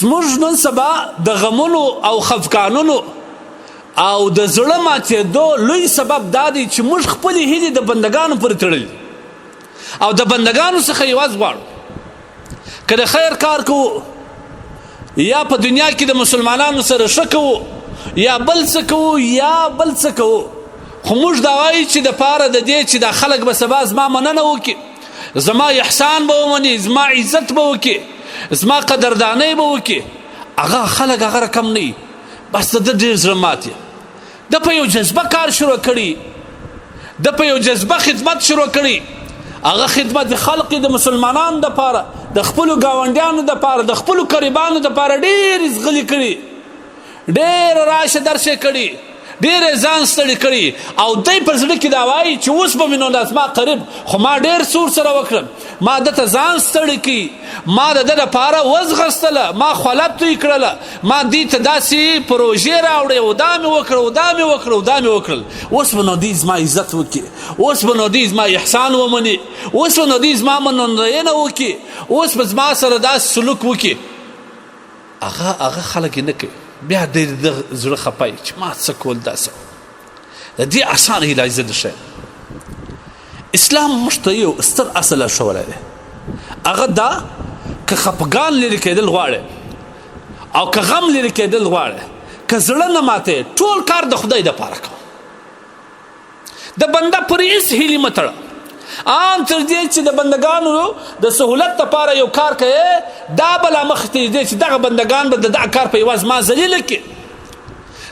زموږ نن سبا د غمونو او خفګانونو او د زړه ماتېدو لوی سبب دا دی چې موږ خپلې هیلې د بندګانو پورې تړلي او د بندګانو څخه یواز غواړو. که د خیر کار کوو یا په دنیا کې د مسلمانانو سره ښه کوو یا بل څه کوو یا بل څه کوو، خو موږ دا وایو چې د پاره د دې چې دا خلک به سبا زما مننه وکړي، زما احسان به ومني، زما عزت به وکړي، زما قدردانۍ به وکړي، هغه خلک هغه رقم نه، بس د ده ډېر زړه مات دی. ده په یو جذبه کار شروع کړي، ده په یو جذبه خدمت شروع کړي، هغه خدمت خلق د مسلمانانو د پاره، د خپلو ګاونډیانو د پاره، د خپلو قریبانو د پاره ډېر زغلي کړي، ډېر راشه درشه کړي، ډېر ځان ستړي کړي، او دی په زړه کې دا وایي چې اوس به مې نو زما قریب، خو ما ډېر څه ورسره وکړل، ما ده ته ځان ستړي کړي، ما د ده لپاره وځغستله، ما خوله توی کړله، ما دې ته داسې پروژې راوړې او دا مې وکړل او دا مې وکړل او دا مې وکړل، اوس به نو دوی زما عزت وکړي، اوس به نو دوی زما احسان ومني، اوس به نو دوی زما منندوینه وکړي، اوس به زما سره داسې سلوک وکړي. هغه خلک یې نه کوي، بیا دی د زړه خپه وي چې ما څه کول داسې. د دې اسانه علاج زه درښیم. اسلام موږ ته یو ستر اصل ښوولی دی، هغه دا که خپګان لرې کېدل غواړې او که غم لرې کېدل غواړې، که زړه نه ماتې، ټول کار د خدای دپاره کوه، د بنده پر هیڅ هیلې مه تړه، ان تر دې چې د بندګانو د سهولت لپاره یو کار کوي، دا به لا مخې ته دی چې دغه بندګان به د دغه کار په عوض ما ذلیله کړي،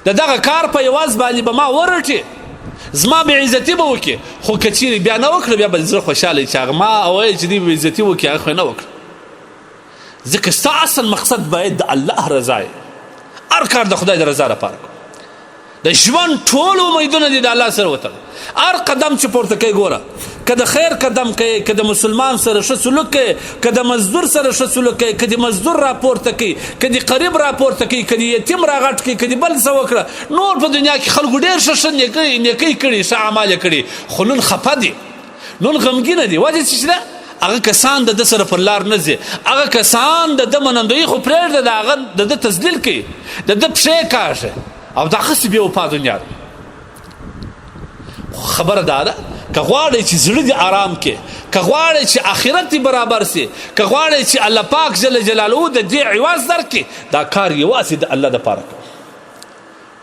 د دغه کار په عوض باندې به ما ورټي، زما بې عزتي به وکړي. خو که چیرې بیا نه وکړه، بیا به زړه خوشحاله چې هغه ما ویل چې دوی بې عزتي وکړي، هغه خو یې نه وکړه. ځکه ستا اصل مقصد باید د الله رضا وي، هر کار د خدای د رضا لپاره کوه. د ژوند ټول امیدونه دي د الله سره وتړه. هر قدم چې پورته کوي ګوره، که د خیر قدم کوي، که د مسلمان سره ښه سلوک کوي، که د مزدور سره ښه سلوک کوي، که د مزدور راپورته کوي، که د قریب راپورته کوي، که د یتیم راغټ کوي، که د بل څه وکړه. نور په دنیا کې خلکو ډېر ښه ښه نیکۍ کړي، ښه اعمال یې کړي، خو نن خفه دي، نن غمګینه دي. وجه څه ده؟ هغه کسان د ده سره پر لار نه ځي، هغه کسان د ده منندویي خو پرېږده، د هغه د ده تذلیل کوي، د ده پښې کاږي، او دا هسې بې وفا دنیا ده. خو خبره دا ده که غواړې چې زړه دې آرام کړي، که غواړې چې آخرت دې برابر سي، که غواړې چې الله پاک جل جلاله د دې عوض درکړي، دا کار یوازې د الله دپاره کوه.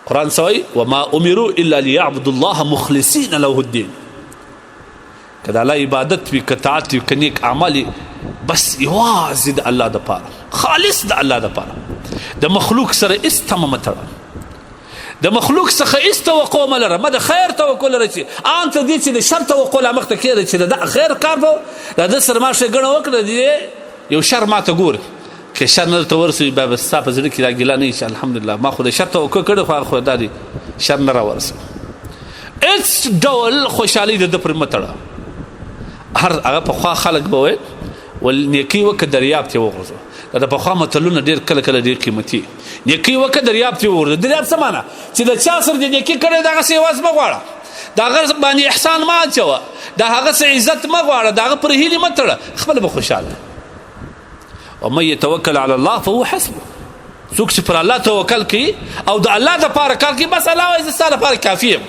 قرآن څه وایي؟ وما امروا الا ليعبدوا الله مخلصین له الدین. که د الله عبادت وي، که طاعت وي، که نیک اعمال وي، بس یوازې د الله دپاره، خالص د الله دپاره. د مخلوق سره هېڅ تمه مه تړه، د مخلوق څخه هېڅ توقع مه لره، مه د خیر توقع لره چې ان تر دې چې د شر توقع لا مخته کېږي چې د خیر کار به د ده سره ما ښېګڼه وکړه، دې یو شر ما ته ګوري، که شر نه درته ورسوي بیا به ستا په زړه کې دا ګیله نه وي چې الحمدلله ما خو د شر توقع کړې، خو هغه خو دا دی شر نه راورسوي. هېڅ ډول خوشحالي د ده پر مه تړه. هر هغه پخوا خلک به ویل ول نیکي وکړه دریاب ته وغورځوه. دا د پخوا متلونه ډېر کله کله ډېر قیمتي. نیکي وکړه دریاب ته وغورځوه. دریاب څه معنا؟ چې د چا سره دې نیکي کړې د هغه څه عوض مه غواړه، د هغه باندې احسان مه اچوه، د هغه څه عزت مه غواړه، د هغه پر هیلې مه تړه، خپله به خوشحاله. ومن يتوکل علی الله فهو حسبه. څوک چې پر الله توکل کوي او د الله دپاره کار کوي، بس الله وایي زه ستا لپاره کافي یم،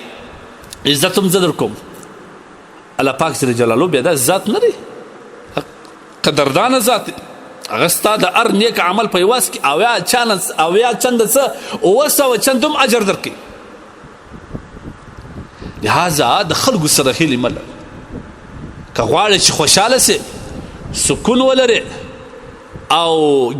عزت هم زه درکوم. الله پاک جل جلاله بیا دا ذات نه دی، قدردانه ذات دی. هغه ستا د هر نیک عمل په عوض کې 70 چنده څه 700 چند هم اجر درکوي. لهذا د خلکو سره هیلې مه لره. که غواړې چې خوشحاله سې، سکون ولرې او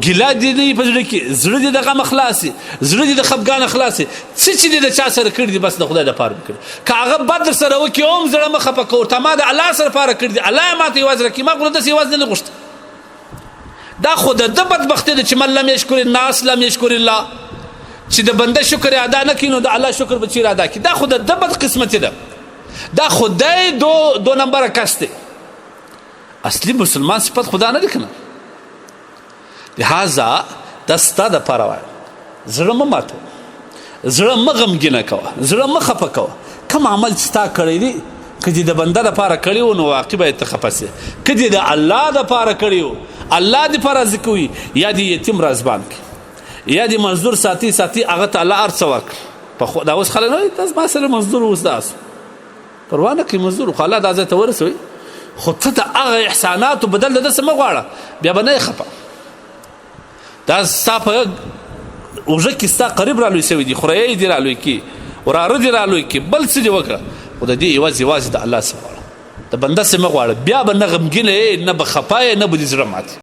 ګیله دې نه وي په زړه کې، زړه دې د غمه خلاص سي، زړه دې د خفګانه خلاص سي، څه چې دې د چا سره کړي دي بس د خدای دپاره دې کړي. که هغه بد در سره وکړي هم زړه مه خفه کوه، ورته ما د الله سره لپاره کړي دي، الله یې ماته یوازې راکړي، ما خو داسې یوازې نه غوښته. دا خو د ده بدبختي ده چې من لم یشکر الناس لم یشکر الله، چې د بنده شکر ادا نه کړي نو د الله شکر به چیرې ادا کړي. دا خو د ده بدقسمتي ده، دا خو دی دو نمبره کس دی. اصلي مسلمان صفت خدا نه دی که نه. لهذا دا ستا دپاره وایم، زړه مه ماتوه، زړه مه غمګینه کوه، زړه مه خفه کوه. کوم عمل چې تا کړی دی، که دې د بنده دپاره کړی و نو واقع به ته خفه سې، که دې د الله دپاره کړی و الله دې په راضي کوي، یا دې یتیم رازبان کړي. یا دې مزدور ساتي ساتي هغه ته الله هر څه ورکړي. په دا اوس خلک نه وایي تاسو ما سره مزدور اوس داسو پروا نه کوي، مزدور خو الله دا ځای ته ورسوي، خو ته د هغه احساناتو بدل د ده څه مه غواړه، بیا به نه یې خفه. دا ستا په اوږه کې ستا قریب را لوی شوی دی، خوريی دې را لوی کړي، وراره دې را لوی کړي، بل څه دې وکړه، خو د دې عوض یوازې د الله څخه غواړه، د بنده څخه مه غواړه، بیا به نه غمګین یې، نه به خفه یې، نه به دې زړه ماتي.